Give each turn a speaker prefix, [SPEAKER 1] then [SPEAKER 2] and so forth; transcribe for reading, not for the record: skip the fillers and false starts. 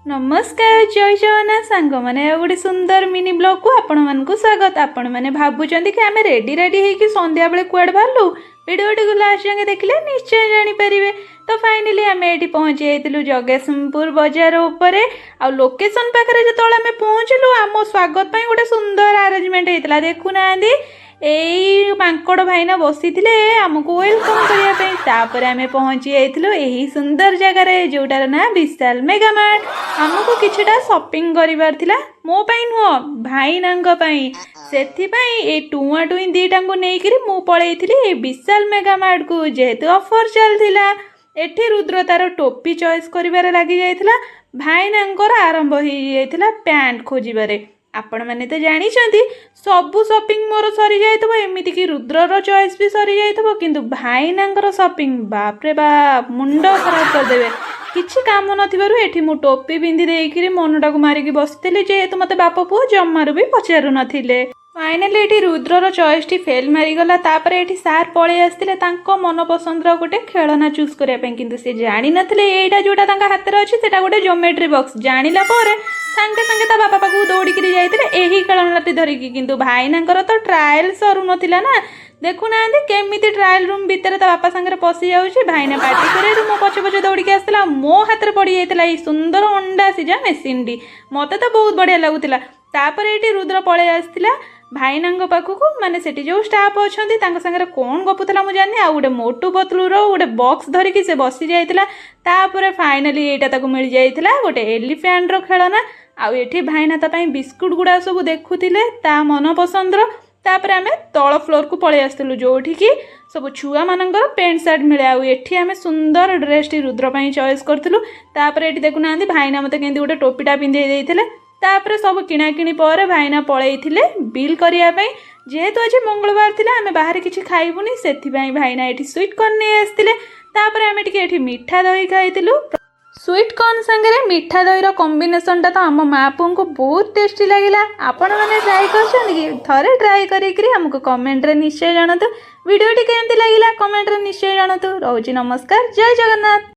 [SPEAKER 1] ନମସ୍କାର, ଜୟ ଜଗନ୍ନାଥ ସାଙ୍ଗମାନେ। ଆଉ ଗୋଟେ ସୁନ୍ଦର ମିନି ବ୍ଲଗ୍କୁ ଆପଣମାନଙ୍କୁ ସ୍ୱାଗତ। ଆପଣମାନେ ଭାବୁଛନ୍ତି କି ଆମେ ରେଡ଼ି ରେଡ଼ି ହେଇକି ସନ୍ଧ୍ୟାବେଳେ କୁଆଡ଼େ ବାହାରିଲୁ? ଭିଡ଼ିଓଟିକୁ ଲାଷ୍ଟ ଯାଏଁ ଦେଖିଲେ ନିଶ୍ଚୟ ଜାଣିପାରିବେ। ତ ଫାଇନାଲି ଆମେ ଏଠି ପହଞ୍ଚି ଯାଇଥିଲୁ ଜଗତସିଂହପୁର ବଜାର ଉପରେ। ଆଉ ଲୋକେସନ୍ ପାଖରେ ଯେତେବେଳେ ଆମେ ପହଞ୍ଚିଲୁ, ଆମ ସ୍ୱାଗତ ପାଇଁ ଗୋଟେ ସୁନ୍ଦର ଆରେଞ୍ଜମେଣ୍ଟ ହେଇଥିଲା। ଦେଖୁନାହାନ୍ତି, ଏଇ ମାଙ୍କଡ଼ ଭାଇନା ବସିଥିଲେ ଆମକୁ welcome କରିବା ପାଇଁ। ତାପରେ ଆମେ ପହଞ୍ଚି ଯାଇଥିଲୁ ଏହି ସୁନ୍ଦର ଜାଗାରେ, ଯେଉଁଟାର ନାଁ ବିଶାଲ ମେଗାମାର୍ଟ। ଆମକୁ କିଛିଟା ସପିଂ କରିବାର ଥିଲା, ମୋ ପାଇଁ ନୁହଁ, ଭାଇନାଙ୍କ ପାଇଁ। ସେଥିପାଇଁ ଏଇ ଟୁଆଁ ଟୁଇଁ ଦୁଇଟାଙ୍କୁ ନେଇକିରି ମୁଁ ପଳେଇଥିଲି ଏଇ ବିଶାଲ ମେଗାମାର୍ଟକୁ, ଯେହେତୁ ଅଫର୍ ଚାଲିଥିଲା। ଏଠି ରୁଦ୍ର ତାର ଟୋପି ଚଏସ୍ କରିବାରେ ଲାଗିଯାଇଥିଲା, ଭାଇନାଙ୍କର ଆରମ୍ଭ ହେଇଯାଇଥିଲା ପ୍ୟାଣ୍ଟ ଖୋଜିବାରେ। ଆପଣମାନେ ତ ଜାଣିଛନ୍ତି, ସବୁ ସପିଂ ମୋର ସରିଯାଇଥିବ, ଏମିତିକି ରୁଦ୍ରର ଚଏସ୍ ବି ସରିଯାଇଥିବ, କିନ୍ତୁ ଭାଇନାଙ୍କର ସପିଂ, ବାପରେ ବାପ, ମୁଣ୍ଡ ଖରାପ କରିଦେବେ। କିଛି କାମ ନଥିବାରୁ ଏଠି ମୁଁ ଟୋପି ପିନ୍ଧି ଦେଇକିରି ମନଟାକୁ ମାରିକି ବସିଥିଲି, ଯେହେତୁ ମୋତେ ବାପ ପୁଅ ଜମାରୁ ବି ପଚାରୁ ନଥିଲେ। ଫାଇନାଲି ଏଠି ରୁଦ୍ରର ଚଏସ୍ଟି ଫେଲ୍ ମାରିଗଲା। ତାପରେ ଏଠି ସାର୍ ପଳେଇ ଆସିଥିଲେ ତାଙ୍କ ମନ ପସନ୍ଦର ଗୋଟେ ଖେଳନା ଚୁଜ୍ କରିବା ପାଇଁ। କିନ୍ତୁ ସେ ଜାଣିନଥିଲେ, ଏଇଟା ଯେଉଁଟା ତାଙ୍କ ହାତରେ ଅଛି, ସେଟା ଗୋଟେ ଜୋମେଟ୍ରି ବକ୍ସ। ଜାଣିଲା ପରେ ସାଙ୍ଗେ ସାଙ୍ଗେ ତା ବାପା ପାଖକୁ ଦୌଡ଼ିକିରି ଯାଇଥିଲେ ଏହି ଖେଳନାଟି ଧରିକି। କିନ୍ତୁ ଭାଇନାଙ୍କର ତ ଟ୍ରାଏଲ୍ ସରୁନଥିଲା ନା। ଦେଖୁନାହାନ୍ତି, କେମିତି ଟ୍ରାଏଲ୍ ରୁମ୍ ଭିତରେ ତା ବାପା ସାଙ୍ଗରେ ପଶି ଯାଉଛି। ଭାଇନା ପାଟି କରିବାରୁ ମୋ ପଛେ ପଛେ ଦୌଡ଼ିକି ଆସିଥିଲା ଆଉ ମୋ ହାତରେ ପଡ଼ିଯାଇଥିଲା ଏଇ ସୁନ୍ଦର ଅଣ୍ଡା ସିଝା ମେସିନ୍ଟି। ମୋତେ ତ ବହୁତ ବଢ଼ିଆ ଲାଗୁଥିଲା। ତାପରେ ଏଇଠି ରୁଦ୍ର ପଳେଇ ଆସିଥିଲା ଭାଇନାଙ୍କ ପାଖକୁ, ମାନେ ସେଠି ଯେଉଁ ଷ୍ଟାଫ୍ ଅଛନ୍ତି ତାଙ୍କ ସାଙ୍ଗରେ କ'ଣ ଗପୁଥିଲା ମୁଁ ଜାଣିନି। ଆଉ ଗୋଟେ ମୋଟୁ ପତଲୁର ଗୋଟେ ବକ୍ସ ଧରିକି ସେ ବସି ଯାଇଥିଲା। ତାପରେ ଫାଇନାଲି ଏଇଟା ତାକୁ ମିଳିଯାଇଥିଲା, ଗୋଟେ ଏଲିଫ୍ୟାଣ୍ଟର ଖେଳନା। ଆଉ ଏଠି ଭାଇନା ତା ପାଇଁ ବିସ୍କୁଟ ଗୁଡ଼ା ସବୁ ଦେଖୁଥିଲେ ତା ମନ ପସନ୍ଦର। ତାପରେ ଆମେ ତଳ ଫ୍ଲୋରକୁ ପଳେଇ ଆସିଥିଲୁ, ଯେଉଁଠିକି ସବୁ ଛୁଆମାନଙ୍କର ପ୍ୟାଣ୍ଟ ସାର୍ଟ ମିଳେ। ଆଉ ଏଠି ଆମେ ସୁନ୍ଦର ଡ୍ରେସଟି ରୁଦ୍ର ପାଇଁ ଚଏସ୍ କରିଥିଲୁ। ତାପରେ ଏଠି ଦେଖୁନାହାନ୍ତି, ଭାଇନା ମୋତେ କେମିତି ଗୋଟେ ଟୋପିଟା ପିନ୍ଧେଇ ଦେଇଥିଲେ। ତାପରେ ସବୁ କିଣାକିଣି ପରେ ଭାଇନା ପଳେଇଥିଲେ ବିଲ୍ କରିବା ପାଇଁ। ଯେହେତୁ ଆଜି ମଙ୍ଗଳବାର ଥିଲା, ଆମେ ବାହାରେ କିଛି ଖାଇବୁନି, ସେଥିପାଇଁ ଭାଇନା ଏଠି ସୁଇଟ୍ କର୍ନ ନେଇ ଆସିଥିଲେ। ତାପରେ ଆମେ ଟିକେ ଏଠି ମିଠା ଦହି ଖାଇଥିଲୁ। ସୁଇଟ୍ କର୍ନ ସାଙ୍ଗରେ ମିଠା ଦହିର କମ୍ବିନେସନଟା ତ ଆମ ମା ପୁଅଙ୍କୁ ବହୁତ ଟେଷ୍ଟି ଲାଗିଲା। ଆପଣମାନେ ଟ୍ରାଏ କରିଛନ୍ତି କି? ଥରେ ଟ୍ରାଏ କରିକିରି ଆମକୁ କମେଣ୍ଟରେ ନିଶ୍ଚୟ ଜଣାନ୍ତୁ। ଭିଡ଼ିଓଟି କେମିତି ଲାଗିଲା, କମେଣ୍ଟରେ ନିଶ୍ଚୟ ଜଣାନ୍ତୁ। ରହୁଛି, ନମସ୍କାର, ଜୟ ଜଗନ୍ନାଥ।